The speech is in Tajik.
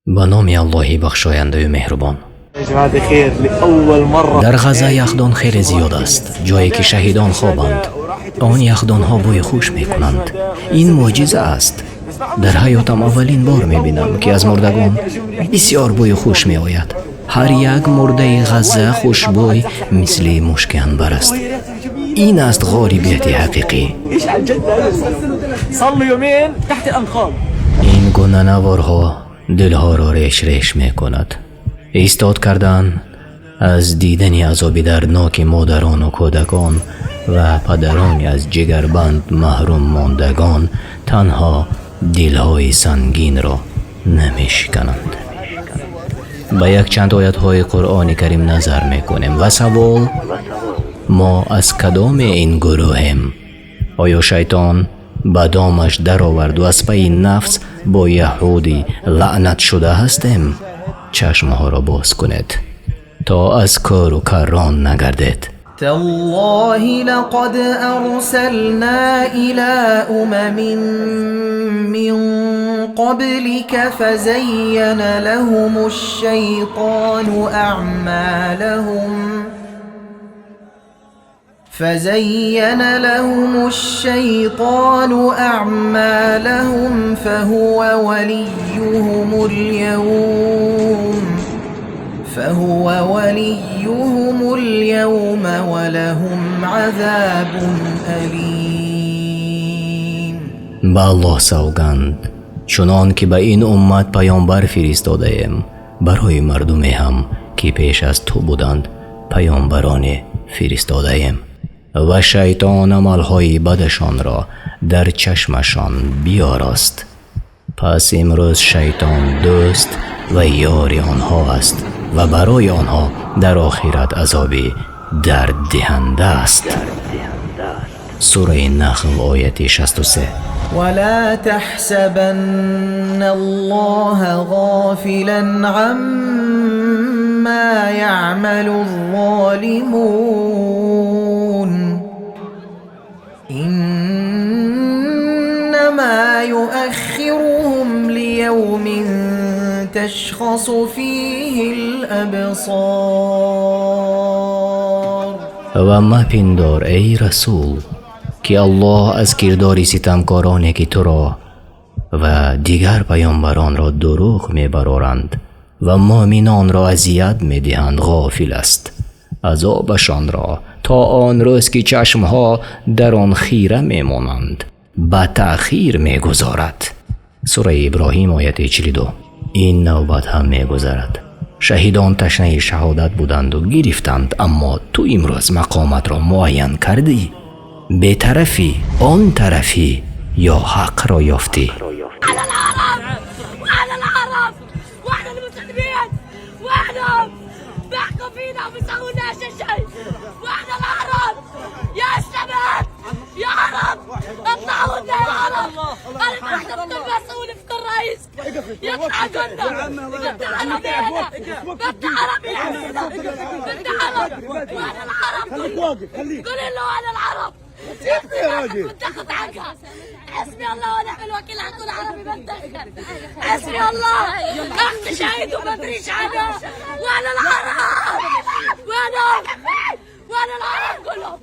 Ба номи Аллоҳи бахшояндаю меҳрубон. Дар Ғазза яхдон хеле зиёд аст, ҷое ки шаҳидон хобанд. Он яхдонҳо бӯи хуш мекунанд. Ин мӯъҷиза аст. Дар ҳаётам аввалин бор мебинам, ки аз мурдагон бисёр бӯи хуш меояд. Ҳар як мурдаи Ғазза хушбӯй, мисли мушки анбар аст. Ин аст ғолибияти ҳақиқӣ. صار له يومين تحت الانقاض. Ин гуна наворҳо дилҳоро реш-реш мекунад. Истод кардан аз дидани азоби дардноки модарону кӯдакон ва падарони аз ҷигарбанд маҳрум мондагон танҳо дилҳои сангинро намешикананд. Ба якчанд оятҳои Қуръони Карим назар мекунем ва савол: мо аз кадоме ин гурӯҳем? Оё шайтон ба домаш дароварду аз пайи нафс бо яҳуди лаънатшуда ҳастем? Чашмҳоро боз кунед, то аз кӯру каррон нагардед. تالله لقد أرسلنا إلى أمم من قبلك فزين لهم الشيطان أعمالهم فهو وليهم اليوم ولهم عذاب أليم. Ба Аллоҳ савганд, чунон ки ба ин уммат паёмбар фиристодаем, барои мардуме ҳам, ки пеш аз ту буданд, паёмбароне фиристодаем ва шайтон амалҳои бадашонро дар чашмашон биёрост. Пас имрӯз шайтон дӯст ва ёри онҳо аст ва барои онҳо дар охират азоби дарддиҳанда аст. Сураи Нахл, ояти 63. ولا تحسبن الله غافلا عما يعمل الظالمون إنما يؤخرهم ليوم تشخص فيه الأبصار. Ва мапиндор, эй расул, ки Аллоҳ аз кирдори ситамкороне, ки туро ва дигар паёмбаронро дурӯғ мебароранд ва муъминонро азият медиҳанд, ғофил аст. Азобашонро то он рӯз, ки чашмҳо дар он хира мемонанд, ба таъхир мегузорад. Сураи Иброҳим, ояти 42. Ин навбат ҳам мегузарад. Шаҳидон ташнаи шаҳодат буданду гирифтанд, аммо ту имрӯз мақоматро муайян кардӣ? Бетарафӣ, он тарафӣ ё ҳақро ёфтӣ? على العرب وعلى العرب وعلى المسلمين وعلى بيحكوا فينا وبيسووا لنا شيء وعلى العرب. يا شباب، يا عرب، اطلعوا لنا يا عرب. انا بحكم كل مسؤول في كل رئيس يطلع لنا. بدي عربي، انا بدي عربي، بدي عرب وعلى العرب. خليك واقف، خليك. قولي له على العرب. يا راجل. بتاخذ حقها. حسبي الله ونعم الوكيل على كل عربي بتدخل. حسبي الله، اختي شهيد وما ادريش عنها. وعلى العرب، وعلى العرب كلهم.